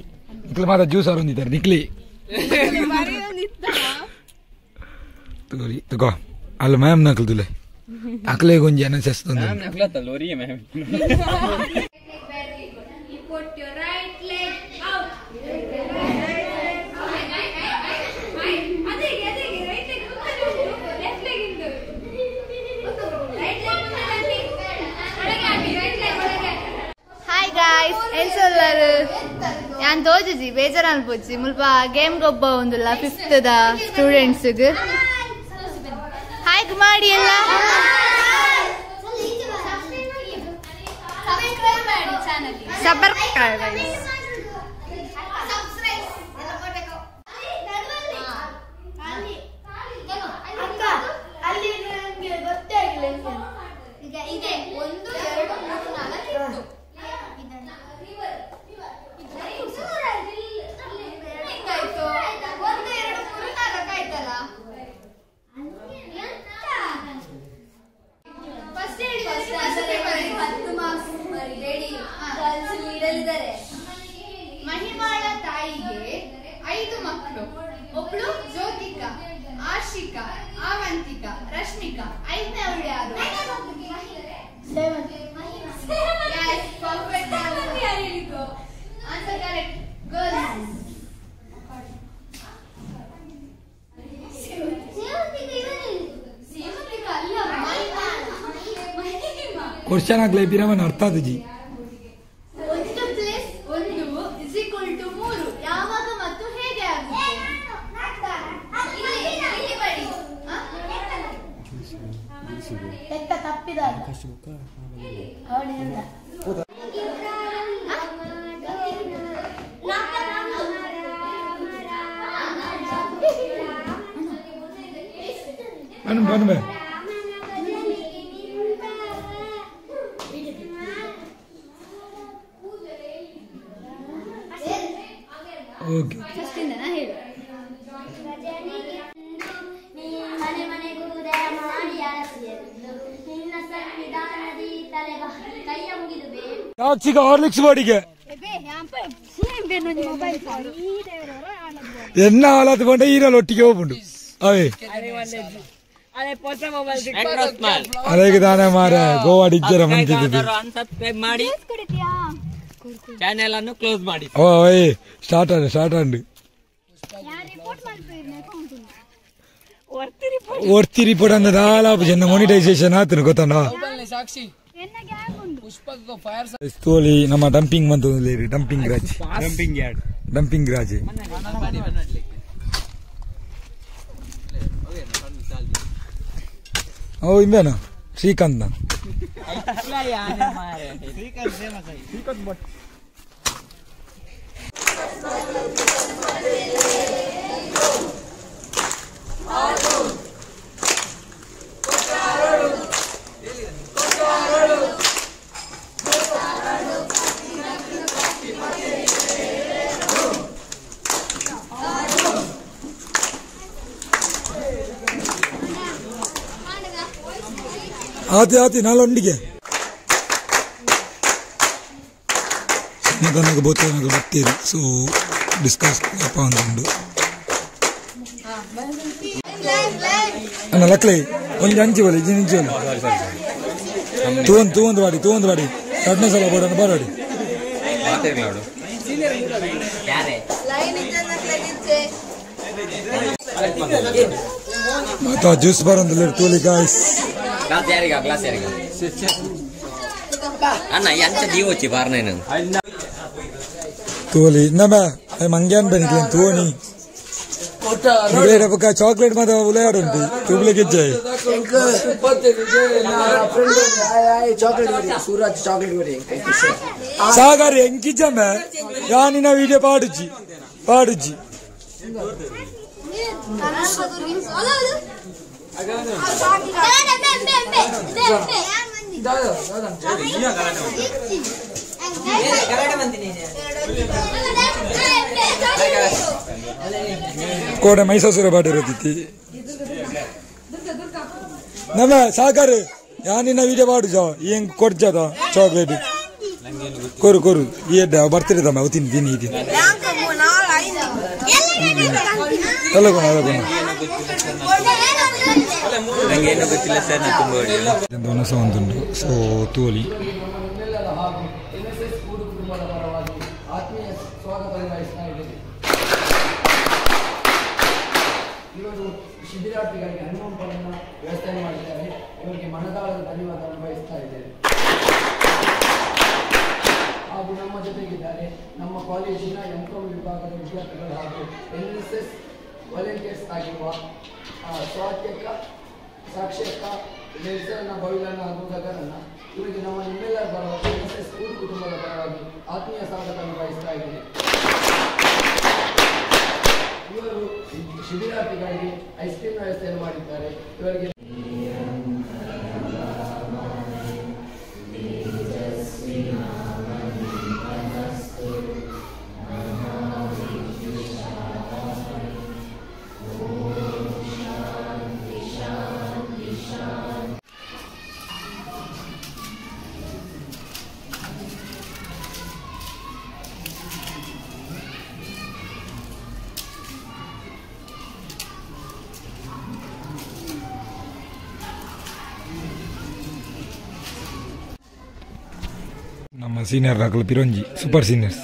[SPEAKER 2] ನಿಕ್ಲೆ ಮಾತ ಜ್ಯೂಸ್ ಆರೊಂದಿದ್ದಾರೆ ನಿಕ್ಲಿ ತೋರಿ ತಗೋ ಅಲ್ಲ ಮ್ಯಾಮ್ ನಕಲ್ದುಲೆ ಅಕ್ಲೆ ಒಂಜಿ ಅನಸೆಸ್ ತಂದು
[SPEAKER 7] ma'am ನಕ್ಲತ್ತಲ್ಲ ಒರಿಯೇ ma'am
[SPEAKER 6] You put your right leg out. ಅದೇ ಅದೇ ರೈಟ್ ಲೆಗ್ ಲೆಫ್ಟ್ ಲೆಗ್ ಇಂದು ರೈಟ್ ಲೆಗ್ ಮುಂದೆ ಒಳಗೆ ಹಾಕಿ ರೈಟ್ ಲೆಗ್ ಒಳಗೆ
[SPEAKER 5] ಹಾಯ್ ಗಾಯ್ಸ್ ಎನ್ಸೊಲ್ಲರು ಯಾನ್ ತೋಜುಜಿ ಬೇಜಾರ್ ಅನ್ಪುಜಿ ಮುಲ್ಪ ಗೇಮ್ ಗೊಬ್ಬ ಉಂದುಲ್ಲ ಫಿಫ್ತ್ the students hi ಮಾಡಿ ಎಲ್ಲ ಸಬರ್ಕಾಯ್
[SPEAKER 1] ಅಲ್ಲಿ ನನಗೆ ಗೊತ್ತೇ ಆಗಿಲ್ಲ
[SPEAKER 5] ಇದೆ 1 2 3 4 ಇತ್ತು ಹೆಂಗಾಯ್ತು 1 2 3 4 ಆಯ್ತಲ್ಲ ಫಸ್ಟ್ ಹೇಳಿ 10 ಮಾರ್ಕ್ಸ್ ಮರಿಬೇಡಿ ಗರ್ಲ್ಸ್ ಲೀಡಲ್ಲಿದ್ದಾರೆ ಮಹಿಮಾಳ ತಾಯಿಗೆ 5 ಮಕ್ಕಳು ಒಬ್ಳು ಜ್ಯೋತಿಕಾ ಆಶಿಕಾ ಅವಂತಿಕಾ ರಶ್ಮಿಕಾ ಐದನೇ ಅವಳು ಯಾರು Yes, perfect answer. Answer correct. Girls. ಸೇವಂತಿಕ ಅಲ್ಲ ಮಹಿಮಾ.
[SPEAKER 2] ಕ್ವಶನ್ ಆಗ್ಲೇ ಬಿರಮನ್ ಅರ್ಥ ಆದುಜಿ
[SPEAKER 5] 1 ಪ್ಲಸ್ 1 is equal to 3 ಯಾವಾಗ ಮತ್ತು ಹೇಗೆ ಆಗುತ್ತೆ ಇಲ್ಲಿ ಇಲ್ಲಿ ಬಡಿ
[SPEAKER 1] ಲೆಕ್ಕ ತಪ್ಪಿದ ಅವಳು ಹೇಳ್ದ
[SPEAKER 2] ಅನು ಬನ್ಬೆ ಓಕೆ
[SPEAKER 5] ಹೇಳು
[SPEAKER 9] ಮನೆ ಮನೆಗೂ ದಯ ಮಾಡಿ ಅರಸಿಯೆಂದು ನಿನ್ನ ಸನ್ನಿಧಾನದಿ ತಲೆಬ ಕೈಯ ಮುಗಿದು ಬೇಡ
[SPEAKER 2] ಟಾಕ್ಸಿಗೆ ಹಾರ್ಲಿಕ್ಸ್ ಬಾಡಿಗೆ ಎನ್ನ ಹಾಲಾತ್ ಬಂಡ ಈರಲ್ ಒಟ್ಟಿಗೆ ಹೋಗ್ಬುಂಡು ಅವೇ ಅಲೆಗೆ ದಾನ ಮಾರ ಗೋವಾ ಡಿಜ್ಜರ ಮಂತಿದ್ದು
[SPEAKER 7] ಸಬ್ಸ್ಕ್ರೈಬ್ ಮಾಡಿ ಚಾನೆಲ್ ಅನ್ನು ಕ್ಲೋಸ್ ಮಾಡಿ
[SPEAKER 2] ಓ ಓಯ್ ಸ್ಟಾರ್ಟ್ ಆಂಡ್ ಸ್ಟಾರ್ಟ್ ಆಂಡ್ ಒರ್ತಿ ರಿಪೋರ್ಟ್ ಅಂದ ದಾಲಾಪು ಜನ ಮೊನಿಟೈಸೇಷನ್ ಆತನು ಗೊತ್ತಣ್ಣ.
[SPEAKER 3] ಸಾಕ್ಷಿ
[SPEAKER 2] ತೋಲಿ ನಮ್ಮ ಡಂಪಿಂಗ್ ಬಂತು dumping Raj
[SPEAKER 7] dumping yard
[SPEAKER 2] dumping Raj ಓ ಇಂಬೇನಾ ಶ್ರೀಕಾಂತ್ ಆತಿ ಆತಿ ನಾಲೊಂಡಿಗೆ ಮದನಗ ಬೋತನಗ ಬರ್ತೀರಿ. ಸೊ ಡಿಸ್ಕಸ್ ಅಪ್ಪ ಅಂದುಂಡು ಅಣ್ಣ ಲಕ್ಲೆ ಒಂದು ಅಂಚಿ ಬಲಿ ಇಂಚಿ ಬಲಿ ತೂವೊಂದು ತೂವೊಂದು ಬಾಡಿ ತೂವೊಂದು ಬಾಡಿ ಎರಡನೇ ಸಲ ಬೋಡನ್ನು ಬರಡಿ. ಮತ್ತೆ ಜ್ಯೂಸ್ ಬರೋದಿಲ್ಲ ತೋಲಿ ಗಾಯ್ಸ್.
[SPEAKER 7] ಗ್ಲಾಸ್ ಯಾರಿಗ ಗ್ಲಾಸ್ ಯಾರಿಗ ಅಣ್ಣ ಎಂತ ದೀವೋಚಿ ಬಾರ್ನೇನು
[SPEAKER 2] ತೋಲಿ ನಮ್ಮ ಮಂಗ್ಯಾನ್ ಬನ್ನಿ ತೋನಿ ಚಾಕ್ಲೇಟ್ ಮಾತ್ರ ಉಲೆಯಾಡುಂಟು ತುಬ್ಲೆ ಗೆಜ್ಜೆ
[SPEAKER 4] ಚಾಕ್ಲೇಟ್ ಸೂರಜ್ ಚಾಕ್ಲೇಟ್
[SPEAKER 2] ಸಾಗರ್ ಎಂಕಿಜಮ್ಮ ಯಾನಿನ ವಿಡಿಯೋ ಪಾಡುಜಿ ಪಾಡುಜಿ ಕೋಡೆ ಮೈಸೂರು ಬಾಡಿರೋದಿತ್ತಿ ನಮ್ಮ ಸಾಗರ್ ಯಾನಿನ ವಿಡಿಯೋ ಪಾಡುಜ ಏನ್ ಕೊಡ್ಜದ ಚಾಕ್ಲೇಟ್ ಕೊರು ಕೊರು ಈ ಬರ್ತಿರದಮ್ಮ ಅವು ತಿನ್ನಿ ತಿನ್ನಿ ತಿನ್ನಿ ಅಲ್ಲ ಗುಣ
[SPEAKER 7] ನಂಗೇನು ಗೊತ್ತಿಲ್ಲ ಸರ್, ನಾನು ತುಂಬ
[SPEAKER 2] ಒಣಸ ಒಂದುಂಟು. ಸೊ ತೋಲಿ
[SPEAKER 4] ಹಾಗೂ ಎನ್ ಎಸ್ ಎಸ್ ಕೂಡು ಕುಟುಂಬದ ಪರವಾಗಿ ಆತ್ಮೀಯ ಸ್ವಾಗತವನ್ನು ಬಯಸ್ತಾ ಇದ್ದೇನೆ. ಇವರು ಶಿಬಿರಾರ್ಥಿಗಳಿಗೆ ಹಣ್ಣು ಹಂಪಲನ್ನು ವ್ಯವಸ್ಥೆ ಮಾಡಿದ್ದಾರೆ. ಇವರಿಗೆ ಮನದಾಳದ ಧನ್ಯವಾದವನ್ನು ಬಯಸ್ತಾ ಇದ್ದೇನೆ. ಹಾಗೂ ನಮ್ಮ ಜೊತೆಗಿದ್ದಾರೆ ನಮ್ಮ ಕಾಲೇಜಿನ ಎಂ ಕಾಂ ವಿಭಾಗದ ವಿದ್ಯಾರ್ಥಿಗಳು ಹಾಗೂ ಎನ್ ಎಸ್ ಎಸ್ ವಾಲಂಟಿಯರ್ಸ್ ಆಗಿರುವ ಸ್ವಾತ್ಯಕ್ಕ, ಸಾಕ್ಷ್ಯಕ್ಕ, ಲೇಸನ್ನ, ಬವಿಲನ್ನ ಹಾಗೂ ಗಗನನ್ನ. ಇವರಿಗೆ ನಮ್ಮ ನಿಮ್ಮೆಲ್ಲರ ಪರವಾಗಿ ಎನ್ ಎಸ್ ಎಸ್ ಸ್ಕೂಲ್ ಕುಟುಂಬದ ಪರವಾಗಿ ಆತ್ಮೀಯ ಸ್ವಾಗತವನ್ನು ಬಯಸ್ತಾ ಇದ್ದೇನೆ. ಇವರು ಶಿಬಿರಾರ್ಥಿಗಳಿಗೆ ಐಸ್ ಕ್ರೀಮ್ ವ್ಯವಸ್ಥೆಯನ್ನು ಮಾಡಿದ್ದಾರೆ. ಇವರಿಗೆ
[SPEAKER 2] ನಮ್ಮ ಸೀನಿಯರ್ ರಾಕಲು ಪಿರಂಜಿ ಸೂಪರ್ ಸೀನಿಯರ್ಸ್.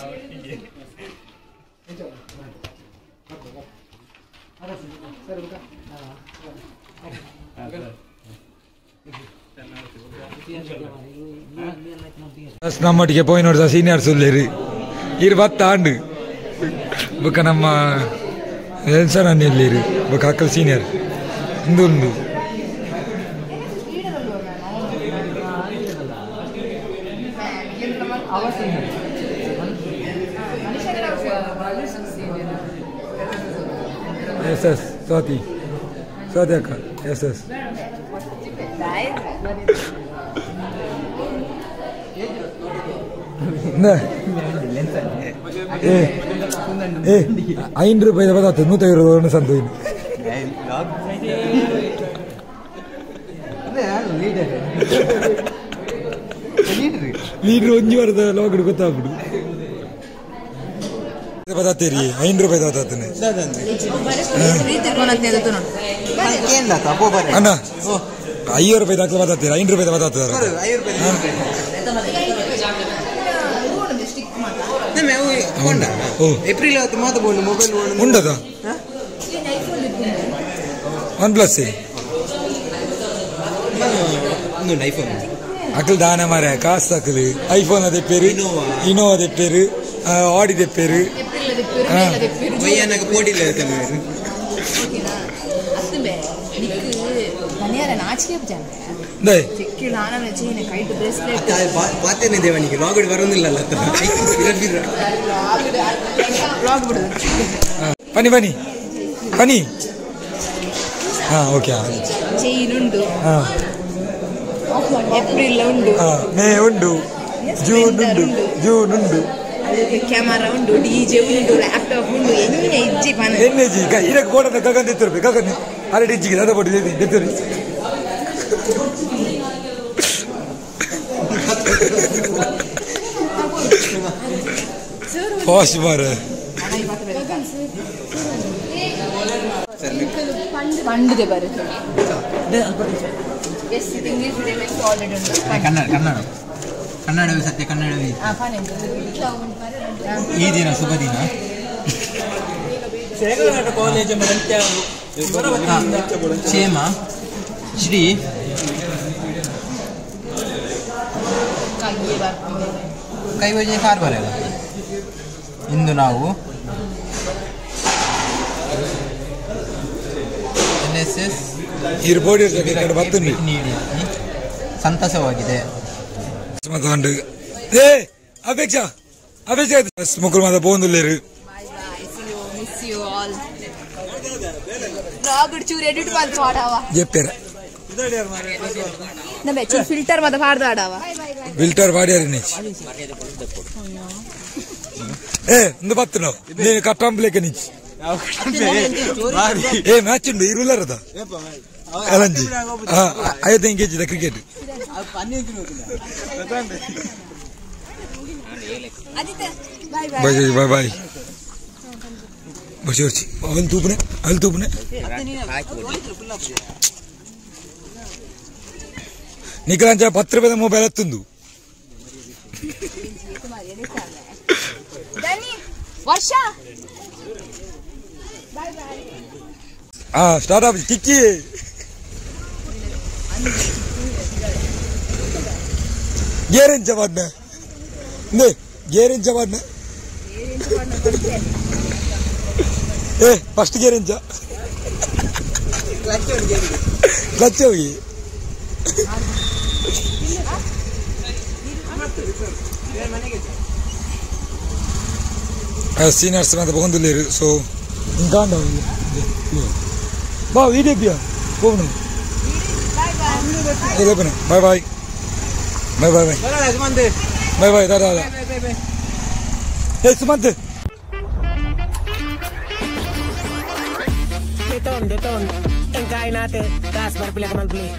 [SPEAKER 2] ನಮ್ಮೊಟ್ಟಿಗೆ ಪೋಯಿ ನೋಡ್ಸ ಸೀನಿಯರ್ಸ್ ಉಲ್ಲೇರು ಇರು ಬತ್ತ ಆಂಡು ಬೊಕ್ಕ ನಮ್ಮ ಎಲ್ಸರ್ ಎಲ್ಲಿರು ಬೊಕ್ಕ ಅಕ್ಕಲ್ ಸೀನಿಯರ್ ಇಂದು ಎಸ್ ಎಸ್ ಸ್ವಾತಿ ಸ್ವಾತಿ ಅಕ್ಕ ಎಸ್ ಎಸ್ ಏ ಏ 5 ರೂಪಾಯಿ ಬದಾತು 120 ಸಂತು ಲೀಡರ್ ಒಂಜಿ ವಾರದ ಲಾಗ್ ಗೊತ್ತಾಗ್ಬಿಡು ಬದಾತೇರಿ 5 ರೂಪಾಯಿ ದಾತಾತನೆ ಅಣ್ಣ 5 ರೂಪಾಯಿ ದಾಖಲೆ ಬದಾತೀರಿ 5 ರೂಪಾಯಿ ಬದಾತಾರ April ಉಂಡದ one plus
[SPEAKER 10] iPhone
[SPEAKER 2] Akal ದಾನ ಮಾರ ಕಾಸು ಅಕಲ್ ಐಫೋನ್ ಅದೇ ಪೇರು ಇನೋವಾ ಅದೇ ಪೇರು ಆಡಿ ತೆಪ್ಪೇರು ಪನಿ ಪನಿ ಪನಿ ಹಾ ಓಕೆ ಮೇ ಉಂಡು ಜೂನ್ ಉಂಡು ಜೂನ್ ಉಂಡು
[SPEAKER 11] ಕ್ಯಾಮರಾ ಉಂಡು ಡಿಜೆ ಉಂಡು ಲ್ಯಾಪ್ಟಾಪ್ ಉಂಡು ಎಣ್ಣೆ ಇಜ್ಜಿ ಪನ
[SPEAKER 2] ಎಣ್ಣೆ ಇಜ್ಜಿ ಇದಕ್ಕೆ ಬೋರ್ಡ್ ಗಗನ್ ತೆತ್ತರು ಗಗನ್ ಅರೆ ಇಜ್ಜಿಗೆ ದಾದ ಬೋರ್ಡ್ ತೆತ್ತರು ಫಾಸ್ಟ್ ಮಾರ
[SPEAKER 11] ಪಂಡುದೆ ಬರುತ್ತೆ ಎಸ್ ಇದು ಇಂಗ್ಲಿಷ್ ಮೀಡಿಯಂ ಆಲ್ರೆಡಿ ಉಂಟು
[SPEAKER 10] ಕನ್ನಡ ಕನ್ನಡ ಕನ್ನಡವೇ ಸತ್ಯ ಕನ್ನಡವೇ ಈ ದಿನ ಶುಭ ದಿನ ಕ್ಷೇಮ ಶ್ರೀ ಕೈವಜನೆ ಕಾರ್ಬಾರ ಇಂದು ನಾವು ಎನ್ ಎಸ್ ಎಸ್ ನೀಡಿ ಸಂತಸವಾಗಿದೆ.
[SPEAKER 2] ಏ ಅಪೇಕ್ಷಾ ಅಪೇಕ್ಷಾ ಮುಕುಲ್ ಮಾತ ಪೋಂದುಲ್ಲೇರು.
[SPEAKER 11] Miss you all. Vlog ಚೂರು ಎಡಿಟ್ ಮಾಡ್ತು ಆಡಾವ
[SPEAKER 2] ಜೆಪ್ಪೆರ
[SPEAKER 11] ನಮ್ಮ ಚೂರು ಫಿಲ್ಟರ್ ಮಾತ ಪಾಡ್ದು ಆಡಾವ
[SPEAKER 2] ಫಿಲ್ಟರ್ ಪಾಡ್ಯಾರ ನೀಚ್ ಏ ಒಂದು ಪತ್ತು ನಾವು ನೀನು ಕಟ್ಟಂಬ್ಲೇಕ ನೀಚ್ ಏ ಮ್ಯಾಚ್ ಉಂಡು ಇರುಲ್ಲರದ ಅಲಂಜಿ 55 ಕೆಜಿದ ಕ್ರಿಕೆಟ್. ಬಾಯ್ ಬಾಯ್ ಬಾಯ್ ಬರ್ಸಿ ಬರ್ಸಿ ಅಲ್ಲಿ ತೂಪನೆ ಅಲ್ಲಿ ತೂಪನೆ ನಿಖಲಾಂಚ 10 ರೂಪಾಯಿದ ಮೊಬೈಲ್ ಹತ್ತುಂದು.
[SPEAKER 11] ವರ್ಷ
[SPEAKER 2] ಹಾ ಸ್ಟಾರ್ಟ್ ಆಫ್ ಕಿಕ್ಕಿ ಗೇರೆಂಚ ಪಾಡ್ನ ಗೇರೆಂಚ ಪಾಡ್ನ ಏ ಫಸ್ಟ್ ಗೇರೆಂಚ ಕ್ಲಚ್ ಹೋಗಿ ಸೀನಿಯರ್ಸ್ ಮತ್ತೆ ಪೋಂದುಲ್ಲೇರು. ಸೊ ಇಂಕಾಂಡ ಬಾ ವೀಡಿಯೋ ಪೋನು bye bye bye bye bye bye bye ದಾದಾ ಏ Sumanth
[SPEAKER 12] Deton, deton. Engkain natin. Taas, barpila ka malpili.